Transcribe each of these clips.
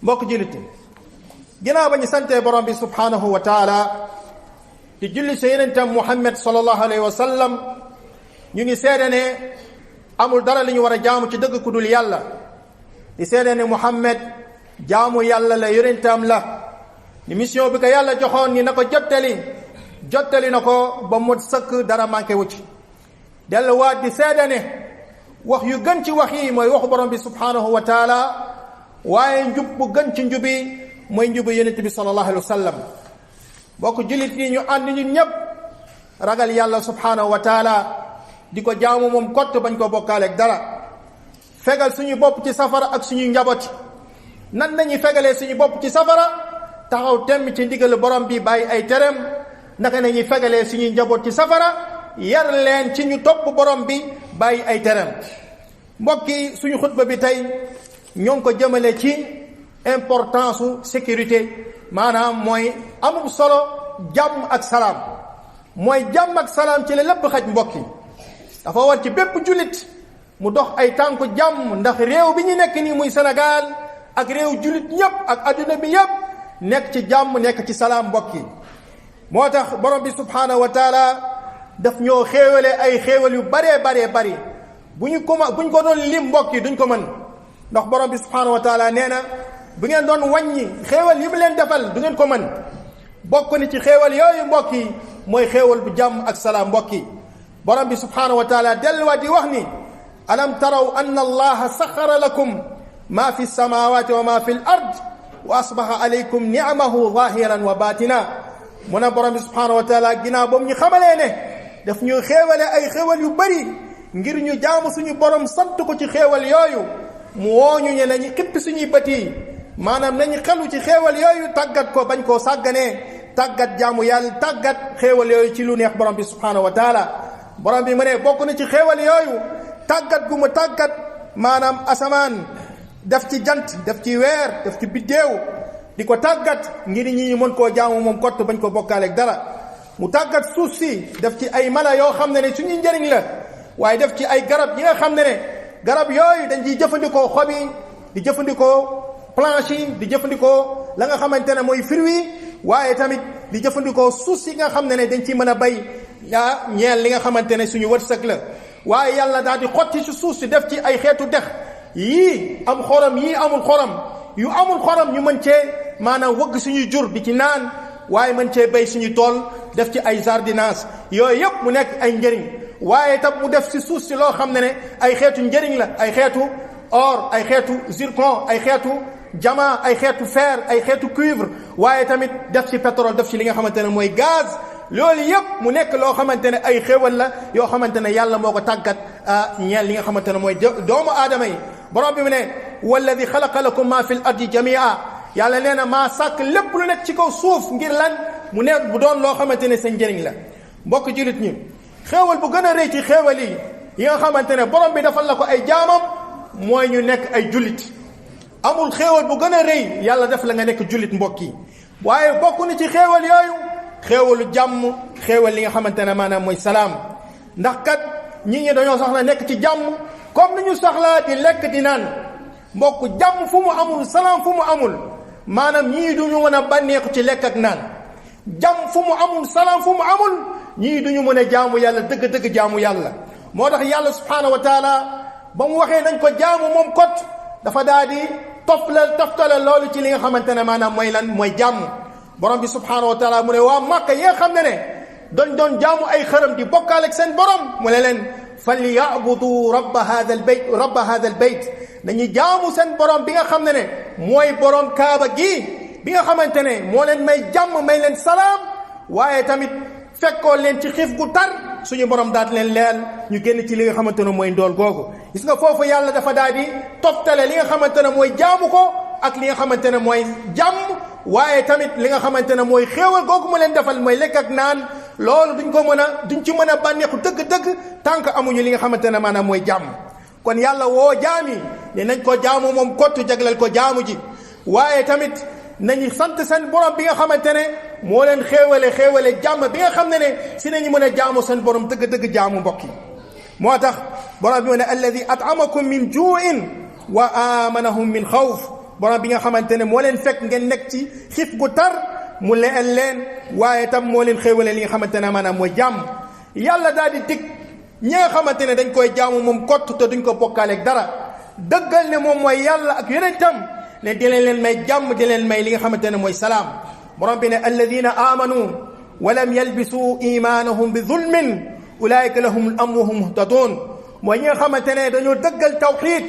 mbokk jullit ginnaaw ba ñu santee borom bi subhanahu wa taala di julli sa yenentam Muhammad sallallahu alayhi wa sallam ñu ngi seede ne amul dara li ñu war a jaamu ci dëgg ku dul yàlla di seede ne Muhammad jaamu yàlla la yenentam la ni mission bi ko yàlla joxoon ni na ko jottali na ko ba mu sëkk dara manqué wu ci delluwaat di seede ne wax yu gën ci wax yi mooy waxu borom bi subhanahu wa taala waaye njub bu gën ci njubi mooy njubu yonent bi sallallahu alayhi wa sallam bokk jullit yi ñu ànd ñun ñëpp ragal yàlla subhanahu wa taala di ko jaamu moom kott bañ ko bokkaaleeg dara fegal suñu bopp ci safara ak suñu njaboot nan nañuy fegalee suñu bopp ci safara taxaw temm ci ndigal borom bi bàyyi ay tereem naka nañuy fegalee suñuy njaboot ci safara yar leen ci ñu topp borom bi bàyyi ay tereem mbokki suñu xutba bi tey ñoo ngi ko jëmale ci importance su sécurité maanaam mooy amul solo jàmm ak salaam mooy jàmm ak salaam ci la lépp xaj mbokki dafa war ci bépp jullit mu dox ay tànku jàmm ndax réew bi ñu nekk nii muy Sénégal ak réew jullit ñëpp ak adduna bi yëpp nekk ci jàmm nekk ci salaam mbokki moo tax borom bi subhanahu wa taala daf ñoo xéewale ay xéewal yu baree bari buñ ko doon lim mbokki duñ ko mën ndax borom bi subhanahu wa taala nee na bu ngeen doon wàññi xéewal yi mu leen defal du ngeen ko mën bokk ni ci xéewal yooyu mbokk yi mooy xéewal bu jàmm ak salaam mbokk yi borom bi subhanahu wa taala delluwaat di wax ni alam taraw anna allaha saxara lakum ma fi samawati wa ma fi l ard wa asbaha alaykum ni'amahu zahiran wa batina mu ne borom bi subhanahu wa taala ginnaaw boobu ñu xamalee ne daf ñu xéewale ay xéewal yu bari ngir ñu jaamu suñu borom sant ko ci xéewal yooyu mu wooñu ne nañu xippi suñuy bët yi maanaam nañu xelu ci xéewal yooyu tàggat ko bañ koo sàgganee tàggat jaamu yàlla tàggat xéewal yooyu ci lu neex borom bi subhanahu wa taala borom bi mu ne bokk na ci xéewal yooyu tàggat gu mu tàggat maanaam asamaan def ci jant def ci weer def ci biddéew di ko tàggat ngir ñi mën koo jaamu moom kott bañ ko bokkaaleeg dara mu tàggat suuf si def ci ay mala yoo xam ne suñuy njëriñ la waaye def ci ay garab yi nga xam ne garab yooyu dañ ciy jëfandikoo xob yi di jëfandikoo planche yi di jëfandikoo la nga xamante ne mooy fruit waaye tamit di jëfandikoo suuf si nga xam ne dañ ciy mën a bay yaa ñeel li nga xamante ne suñu wërsëg la waaye yàlla daal di xotti ci suuf si def ci ay xeetu dex yii am xorom yii amul xorom yu amul xorom ñu mën cee maanaam wëgg suñuy jur di ci naan waaye mën cee bay suñu tool def ci ay jardinage yooyu yëpp mu nekk ay njëriñ waaye tam mu def ci suuf si loo xam ne ay xeetu njëriñ la ay xeetu or ay xeetu zircon ay xeetu diamant ay xeetu fer ay xeetu cuivre waaye tamit def ci pétrole def ci li nga xamante ne mooy gaz loolu yëpp mu nekk loo xamante ne ay xéewal la yoo xamante ne yàlla moo ko tàggat ñeel li nga xamante ne mooy doomu aadama yi borom bi mu ne walladi xalaqa lakum ma fi l ardi jamia yàlla nee na maa sàkk lépp lu nekk ci kaw suuf ngir lan mu nekk bu doon loo xamante ne seen njëriñ la mbokk jullit ñi xéewal bu gën a rëy ci xéewal yi nga xamante ne borom bi defal la ko ay jaamam mooy ñu nekk ay jullit amul xéewal bu gën a rëy yàlla def la nga nekk jullit mbokk yi waaye bokk na ci xéewal yooyu xéewalu jàmm xéewal li nga xamante ne maanaam mooy salaam ndax kat ñi dañoo soxla nekk ci jàmm comme ni ñu soxlaa di lekk di naan mbokk jàmm fu mu amul salaam fu mu amul maanaam ñii duñu mën a bànneexu ci lekk ak naan jàmm fu mu amul salaam fu mu amul ñii duñu mën a jaamu yàlla dëgg-dëgg jaamu yàlla moo tax yàlla subhanahu wa taala ba mu waxee nañ ko jaamu moom kot dafa daal di toftale loolu ci li nga xamante ne maanaam mooy lan mooy jàmm borom bi subhanahu wa taala mu ne waa Màkka yi nga xam ne doon jaamu ay xërëm di bokkaale ak seen borom mu ne leen falyabudu rabba hada al bayt nañu jaamu seen borom bi nga xam ne mooy borom kaaba gi bi nga xamante ne moo leen may jàmm may leen salaam waaye tamit fekkoo leen ci xiif gu tar suñu borom daal leen leel ñu génn ci li nga xamante ne mooy ndool googu gis nga foofu yàlla dafa daal di toftale li nga xamante ne mooy jaamu ko ak li nga xamante ne mooy jàmm waaye tamit li nga xamante ne mooy xéewal googu mu leen defal mooy lekk ak naan loolu duñ ci mën a bànneexu dëgg-dëgg tant que amuñu li nga xamante ne maanaam mooy jàmm kon yàlla woo jaami ne nañ ko jaamu moom kottu jagleel ko jaamu ji waaye tamit nañu sant seen borom bi nga xamante ne moo leen xéewale jàmm bi nga xam ne si nañu mën a jaamu seen borom dëgg-dëgg jaamu mbokk yi moo tax borom bi mu ne alladi at'amakum min ju'in wa amanahum min xawf borom bi nga xamante ne moo leen fekk ngeen nekk ci xiif gu tar mu leel leen waaye tam moo leen xéewale li nga xamante ne maanaam mooy jàmm yàlla daal di dig ñi nga xamante ne dañ koy jaamu moom kott te duñ ko bokkaaleeg dara dëggal ne moom mooy yàlla ak yonentam ne di leen may jàmm di leen may li nga xamante ne mooy salaam borom bi ne alladina amanu wa lam yalbisu imanahum bi zulmin ulaika lahum al amru wa hum muhtadun mooy ñi nga xamante ne dañoo dëggal tawxiid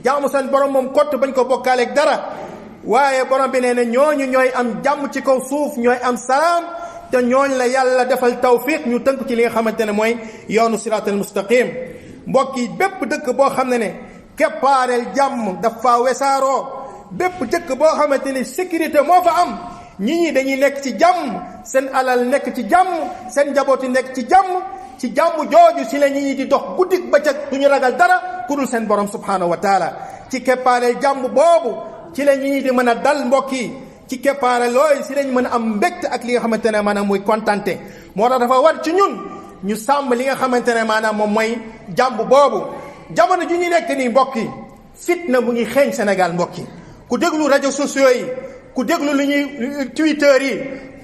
jaamu seen borom moom kott bañ ko bokkaaleeg dara waaye borom bi nee na ñooñu ñooy am jàmm ci kaw suuf ñooy am salaam te ñooñ la yàlla defal tawfiq ñu tënk ci li nga xamante ne mooy yoonu siraatal mustaqim mbokk yi bépp dëkk boo xam ne keppaareel jàmm dafa wesaaroo bépp dëkk boo xamante ne sécurité moo fa am ñi dañuy nekk ci jàmm seen alal nekk ci jàmm seen njabooti nekk ci jàmm jooju si la ñi di dox guddik bëccëg du ñu ragal dara ku dul seen borom subhanahu wa taala ci keppaareel jàmm boobu ci la ñi di mën a dal mbokk yi ci keppaare looy si lañ mën a am mbégte ak li nga xamante ne maanaam mooy kontante moo tax dafa war ci ñun ñu sàmm li nga xamante ne maanaam moom mooy jàmm boobu jamono ju ñu nekk nii mbokk yi fitna mu ngi xeeñ Sénégal mbokk yi ku déglu réseaux sociaux yi ku déglu li ñuy Twitter yi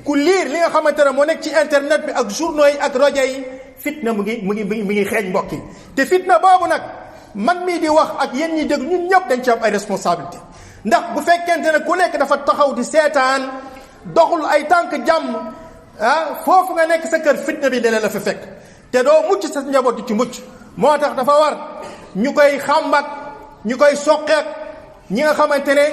ku liir li nga xamante ne moo nekk ci internet bi ak journaux yi ak rajo yi fitna mu ngi xeeñ mbokk yi te fitna boobu nag man mii di wax ak yéen ñi déglu ñun ñëpp dañ ci am ay responsabilité ndax bu fekkente ne ku nekk dafa taxaw di seetaan doxul ay tànk jàmm foofu nga nekk sa kër fitna bi dana la fa fekk te doo mucc sa njaboot di ci mucc moo tax dafa war ñu koy xàmbat ñu koy soqeek ñi nga xamante ne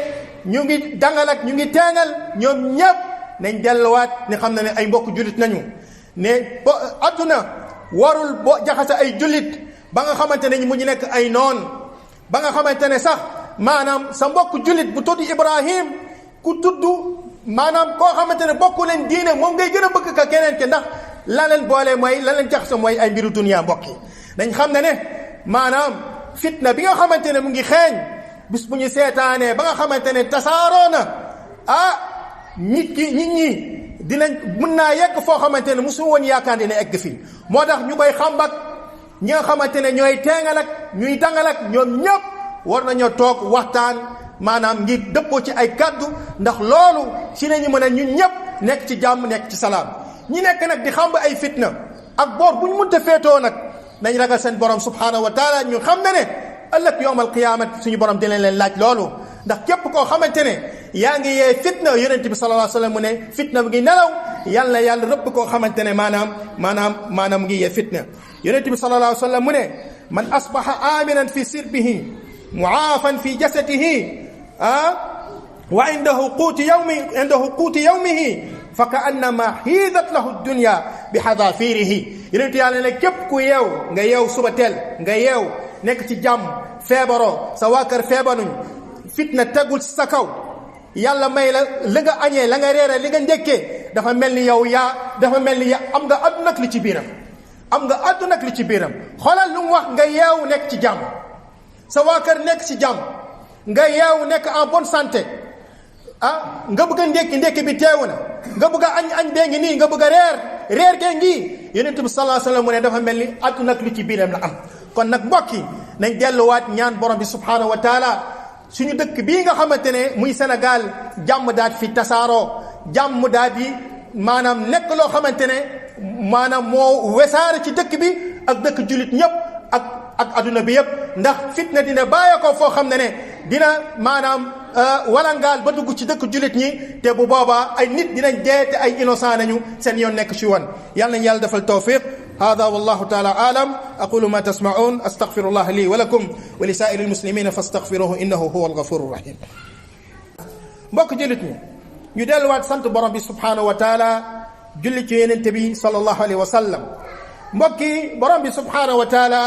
ñu ngi dangal ak ñu ngi teengal ñoom ñëpp nañ delluwaat ne xam na ne ay mbokk jullit nañu ne adduna warul bo jaxase ay jullit ba nga xamante ne mu ñu nekk ay noon ba nga xamante ne sax maanaam sa mbokk jullit bu tudd Ibrahim ku tudd maanaam koo xamante ne bokku leen diine moom ngay gën a bëgg ka keneen ke ndax la leen boole mooy la leen jaxase mooy ay mbiru dunya mbokk yi dañ xam ne maanaam fitna bi nga xamante ne mu ngi xeeñ bis bu ñu seetaanee ba nga xamante ne tasaaroo na nit ñi dinañ mën naa yegg foo xamante ne mosu woon yaakaar dina egg fii moo tax ñu koy xambak ñi nga xamante ne ñooy teengal ak ñuy dangal ak ñoom ñëpp war nañoo toog waxtaan maanaam ngir dëppoo ci ay kaddu ndax loolu ci lañu mën a ñun ñëpp nekk ci jàmm nekk ci salaam ñi nekk nag di xamb ay fitna ak boor bu ñu mënta féetoo nag nañ ragal seen borom subhanahu wa taala ñu xam ne ëllëg yowmal qiyaamat suñu borom dina leen laaj loolu ndax képp koo xamante ne yaa ngi yee fitna yonent bi sallallahu alayhi wa sallam mu ne fitna mu ngi nelaw yàlla rëbb koo xamante ne maanaam mu ngi yee fitna yonent bi sallallahu alayhi wa sallam mu ne man asbaha aminan fi sirbihi muaafan fi jasadihi wa indahu quuti yawmihi fa ka annama xiidat lahu dunya bi xadaafirihi yonent yàlla ne képp ku yeew nga yeew suba teel nga yeew nekk ci jàmm feebaroo sa waa kër feebaruñ fitna tegul ci sa kaw yàlla may la nga añee la nga reere li nga njëkkee dafa mel ni yow dafa mel ni am nga àdduna ak li ci biiram xoolal lu mu wax nga yeew nekk ci jàmm sa waa kër nekk ci jàmm nga yeew nekk en bonne santé nga bëgg a ndékki bi teewu na nga bëgg a añ bee ngi nii nga bëgg a reer gee ngi yonent bi sallallahu alayhi wa sallam mu ne dafa mel ni àdduna ak li ci biiram la am kon nag mbokk yi nañ delluwaat ñaan borom bi subhanahu wa taala suñu dëkk bii nga xamante ne muy Sénégal jàmm daal fi tasaaroo jàmm daal di maanaam nekk loo xamante ne maanaam moo wesaare ci dëkk bi ak dëkk jullit ñëpp ak adduna bi yëpp ndax fitna dina bàyyi ko foo xam ne dina maanaam walangaal ba dugg ci dëkk jullit ñi te bu boobaa ay nit dinañ dee te ay innocent nañu seen yoon nekk ci woon yàlla nañ yàlla defal tawfiq هذا والله تعالى أعلم أقول ما تسمعون أستغفر الله لي ولكم ولسائر المسلمين فاستغفروه إنه هو الغفور الرحيم mbokk jullit ñi ñu delluwaat sant borom bi subhanahu wa taala julli ci yonent bi sallallahu alayhi wa sallam mbokki borom bi subhanahu wa taala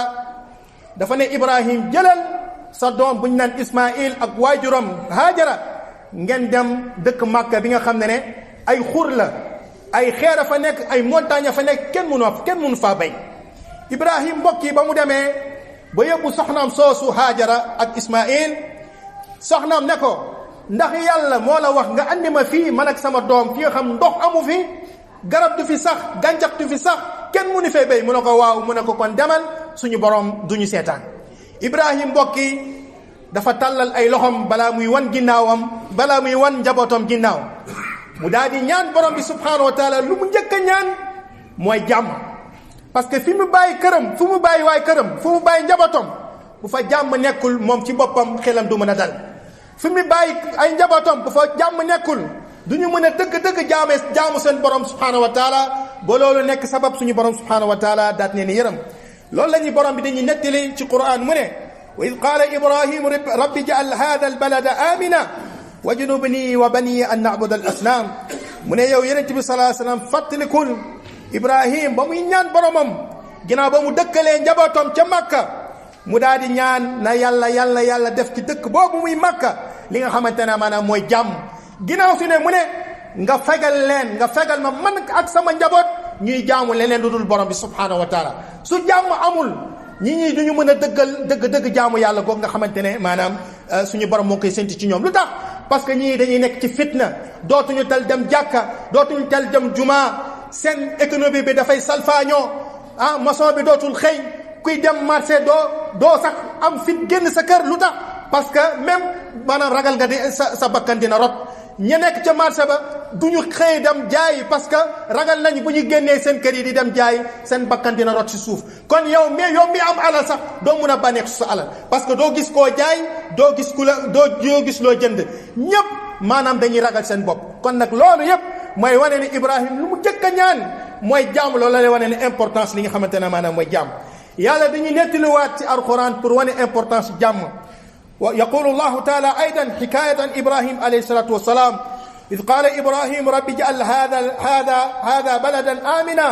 dafa ne Ibrahim jëlal sa doom bu ñu naan Ismaïl ak waajuram Haajara ngeen dem dëkk Makka bi nga xam ne ay xur la ay xeer fa nekk ay montagne fa nekk kenn mënu faa bay Ibrahim mbokk yi ba mu demee ba yóbbu soxnaam soosu Haajara ak Ismaïl soxnaam ne ko ndax yàlla moo la wax nga andi ma fii man ak sama doom fi nga xam ndox amu fi garab du fi sax gàncax du fi sax kenn mënu fee bay mu ne ko waaw mu ne ko kon demal suñu borom duñu seetaan Ibrahim mbokk yi dafa tàllal ay loxom balaa muy wan ginnaawam balaa muy wan njabootam ginnaaw mu daal di ñaan borom bi subhanahu wa taala lu mu njëkk a ñaan mooy jàmm parce que fi mu bàyyi këram fu mu bàyyi waay këram fu mu bàyyi njabootam bu fa jàmm nekkul moom ci boppam xelam du mën a dal fi mu bàyyi ay njabootam bu fa jàmm nekkul du ñu mën a dëgg-dëgg jaamu seen borom subhanahu wa taala ba loolu nekk sabab suñu borom subhanahu wa taala daat ne ni yërëm loolu la ñuy borom bi dañuy nettali ci Qur'an mu ne wa id qaala ibrahimu rabbi ja'al hada al balada amina wajnubni wa bani an na'buda al asnam mu ne yow yonent bi sallallahu alayhi wasallam fàttalikul Ibrahim ba muy ñaan boromam ginnaaw ba mu dëkkalee njabootam ca Makka mu daal di ñaan na yàlla def ci dëkk boobu muy Makka li nga xamante ne maanaam mooy jàmm ginnaaw si ne mu ne nga fegal ma man ak sama njaboot ñuy jaamu leneen lu dul borom bi subhanahu wa taala su jàmm amul ñi duñu mën a dëgg jaamu yàlla googu nga xamante ne maanaam suñu borom moo koy sénti ci ñoom lu tax parce que ñii dañuy nekk ci fitna dootuñu tal dem jàkka dootuñu tal dem jumaa seen économie bi dafay salfaañoo maçon bi dootul xëy kuy dem marché doo sax am fit génn sa kër lu tax parce que même maanaam ragal nga di sa bakkan dina rot ña nekk ca marché ba duñu xëy dem jaay parce que ragal nañ bu ñu génnee seen kër yi di dem jaay seen bakkan dina rot ci suuf kon yow mi am alal sax doo mun a bànneex sa alal parce que doo gis koo jaay doo gis loo jënd ñépp maanaam dañuy ragal seen bopp kon nag loolu yépp mooy wane ni Ibrahim lu mu jëkk a ñaan mooy jàmm loolu la wane ne importance li nga xamante ne maanaam mooy jàmm yàlla dañuy nettaliwaat ci alquran pour wane importance jàmm ويقول الله تعالى أيضا حكاية عن إبراهيم عليه الصلاة والسلام إذ قال إبراهيم رب اجعل هذا بلدا آمنا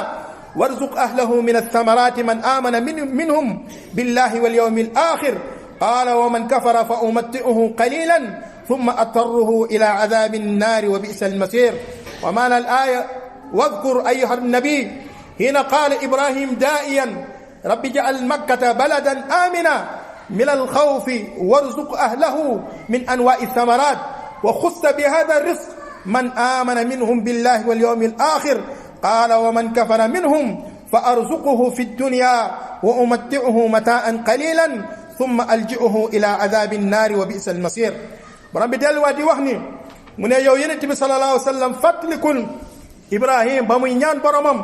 وارزق أهله من الثمرات من آمن منهم بالله واليوم الآخر قال ومن كفر فأمتئه قليلا ثم أضطره إلى عذاب النار وبئس المصير ومعنى الآية واذكر أيها النبي هنا قال إبراهيم دائيا رب اجعل مكة بلدا آمنا من الخوف وارزق أهله من أنواع الثمرات وخص بهذا الرزق من آمن منهم بالله واليوم الآخر قال ومن كفر منهم فأرزقه في الدنيا وأمتعه متاعا قليلا ثم ألجئه إلى عذاب النار وبئس المصير برب دلوا دي وحني من يو ينتبه صلى الله عليه وسلم فتلكن إبراهيم بمي ñaan boromam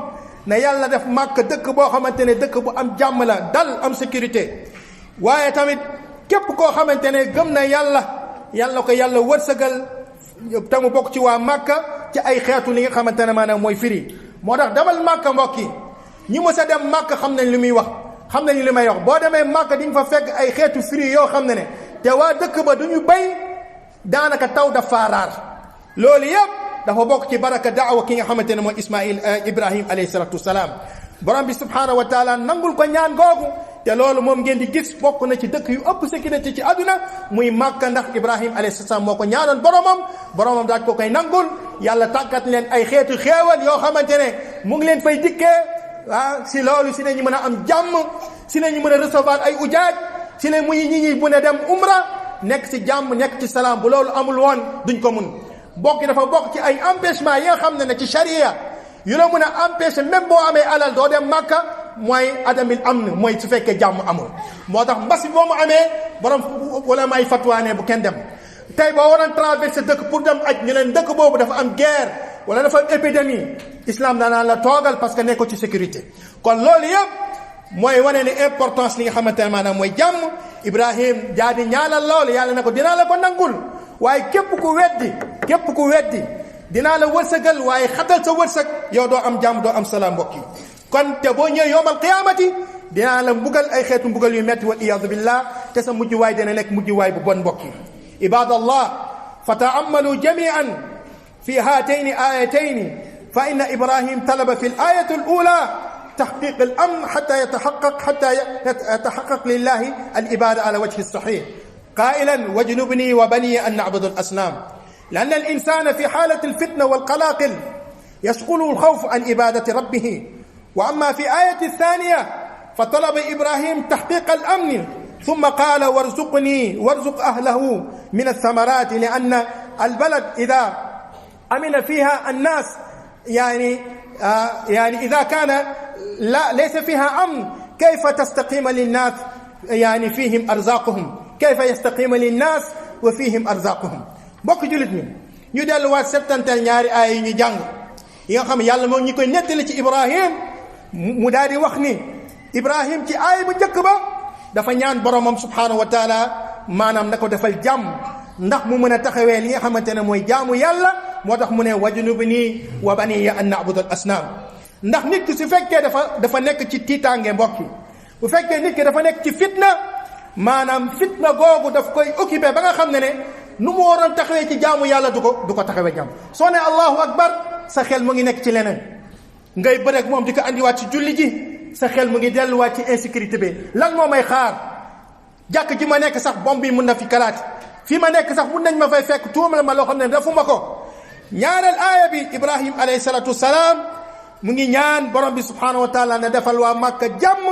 na yàlla def Makka dëkk boo xamante ne dëkk bu am jàmm la dal am sécurité waaye tamit képp koo xamante ne gëm na yàlla ko yàlla wërsëgal te mu bokk ci waa Makka ci ay xeetu li nga xamante ne maanaam mooy firi moo tax demal Makka mbokk yi ñi mës a dem Makka xam nañ li muy wax xam nañ li may wax boo demee Makka di nga fa fekk ay xeetu firi yoo xam ne te waa dëkk ba duñu bay daanaka taw dafa raar loolu yëpp dafa bokk ci baraka daawa ki nga xamante ne mooy Ibrahim alayhi salatu wasalaam borom bi subhanahu wa taala nangul ko ñaan googu te loolu moom ngeen di gis bokk na ci dëkk yu ëpp sécurité ci àdduna muy Makka ndax Ibrahim alayhi salaam moo ko ñaanoon boromam daaj ko koy nangul yàlla tàggat leen ay xeetu xéewal yoo xamante ne mu ngi leen fay dikkee si loolu si nañu mën a am jàmm si nañu mën a recevoir ay ujaaj si ne muy ñi bu ne dem umra nekk ci jàmm nekk ci salaam bu loolu amul woon duñ ko mun bokk dafa bokk ci ay empêchement yi nga xam ne ci charia yu la mën a empêcher même boo amee alal doo dem Makka mooy adamil amn mooy su fekkee jàmm amul moo tax mbas bi boo mu amee borom wala may fatwaane bu kenn dem tey boo waroon traverser dëkk pour dem aj ñu leen dëkk boobu dafa am guerre wala dafa am épidémie islam daanaan la toogal parce que nekkoo ci sécurité kon loolu yëpp mooy wane ne importance li nga xamante ne maanaam mooy jàmm Ibrahim jaadi ñaanal loolu yàlla ne ko dinaa la ko nangul waaye képp ku weddi dinaa la wërsëgal waaye xatal sa wërsëg yow doo am jàmm doo am salaam mbokk yi kon te boo ñëwee yowmal qiyaamati dinaa la mbugal ay xeetu mbugal yu metti wal iyaadu billah te sa mujjuwaay dina nekk mujjuwaay bu bon mbokk yi ibadallah fa taamalu jamian fi haatayni ayatayni fa inna ibrahim talaba fi al ayati al ula تحقيق الأمن حتى يتحقق لله العبادة على وجه الصحيح قائلا واجنبني وبني أن نعبد الأصنام لأن الإنسان في حالة الفتنة والقلاقل يشغله الخوف عن عبادة ربه وأما في آية الثانية فطلب إبراهيم تحقيق الأمن ثم قال وارزق أهله من الثمرات لأن البلد إذا أمن فيها الناس يعني إذا كان ليس فيها أمن كيف تستقيم للناس يعني فيهم أرزاقهم kayfa yastaqima linnas wa fihim arzaquhum bokk julit ñi ñu delluwaat settantal ñaari aaya yi ñu jàng yi nga xam yàlla moo ñu koy nettali ci Ibrahim mu daal di wax ni Ibrahim ci aaya bu njëkk ba dafa ñaan boromam subhanahu wa taala maanaam na ko defal jàmm ndax mu mën a taxawee li nga xamante ne mooy jaamu yàlla moo tax mu ne wajnubni wa baniya an na'budu al asnaam ndax nit ki su fekkee dafa nekk ci tiitaange mbokk yi bu fekkee nit ki dafa nekk ci fitna maanaam fitna googu daf koy occupé ba nga xam ne nu mu waroon taxawee ci jaamu yàlla du ko taxawee jàmm soo ne allahu akbar sa xel mu ngi nekk ci leneen ngay bëreeg moom di ko andiwaat ci julli ji sa xel mu ngi delluwaat ci insécurité bi lan moo may xaar jàkk ji ma nekk sax bomb bi mun na fi kalaati fii ma nekk sax mun nañ ma fay fekk tuumal ma loo xam ne defuma ko ñaareel aaya bi Ibrahim alayhi salatu wasalaam mu ngi ñaan borom bi subhanahu wa taala ne defal waa Màkka jàmm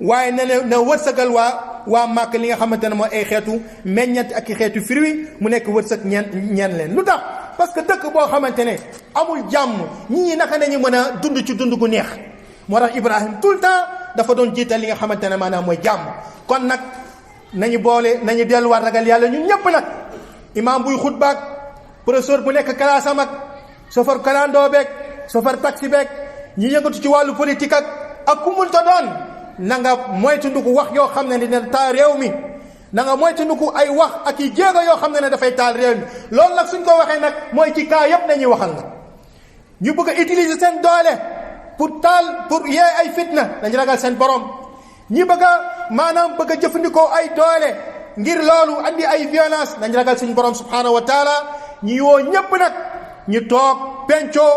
waaye na wërsëgal waa Màkka li nga xamante ne mooy ay xeetu meññeent ak i xeetu fruit mu nekk wërsëg ñeen leen lu tax parce que dëkk boo xamante ne amul jàmm ñi naka nañu mën a dund ci dund gu neex moo tax Ibrahim tout le temps dafa doon jiital li nga xamante ne maanaam mooy jàmm kon nag nañu delluwaat ragal yàlla ñun ñëpp nag imam buy xutbaak professeur bu nekk classe am ak chauffeur kalandoo beeg chauffeur taxi beeg ñi yëngatu ci wàllu politique ak ku munta doon na nga moytandiku wax yoo xam ne dina taal réew mi na nga moytandiku ay wax ak i jéego yoo xam ne dafay taal réew mi loolu nag suñ ko waxee nag mooy ci cas yëpp nañuy waxal nag ñu bëgg a utiliser seen doole pour yee ay fitna dañu ragal seen borom ñi bëgg a maanaam bëgg a jëfandikoo ay doole ngir loolu andi ay violence dañu ragal suñu borom subhanahu wa taala ñi woo ñëpp nag ñu toog pencoo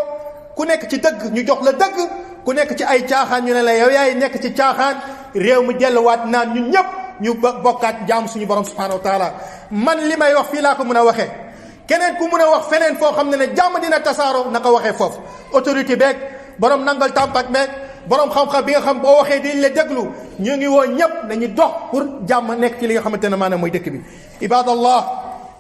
ku nekk ci dëgg ñu jox la dëgg ku nekk ci ay caaxaan ñu ne la yow yaay nekk ci caaxaan réew mi delluwaat naan ñun ñëpp ñu bokkaat jaam suñu borom subhanahu wa taala man li may wax fii laa ko mën a waxee keneen ku mën a wax feneen foo xam ne jàmm dina tasaaroo na ko waxee foofu autorité beeg borom nangal tàmpak beeg borom xam-xam bi nga xam boo waxee di la déglu ñu ngi woo ñëpp nañu dox pour jàmm nekk ci li nga xamante ne maanaam mooy dëkk bi ibadallah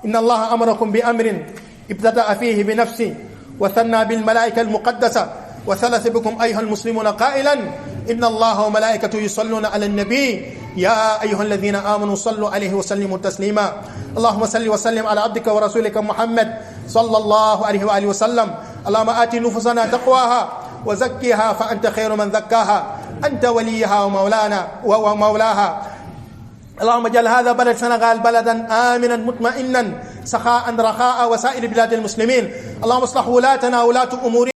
inna allaha amarakum bi amrin ibtadaa fihi bi nafsi wa thanna bil malaika al muqaddasa wa thalatha bikum ayuha al muslimuna qailan inna allaha wa malaikatahu yusalluna ala an-nabi يا أيها الذين آمنوا صلوا عليه وسلموا تسليما اللهم صل وسلم على عبدك ورسولك محمد صلى الله عليه وآله وسلم اللهم آت نفوسنا تقواها وزكها فأنت خير من زكاها أنت وليها ومولاها اللهم اجعل هذا بلد سنغال بلدا آمنا مطمئنا سخاء رخاء وسائر بلاد المسلمين اللهم اصلح ولاتنا ولاة أمورنا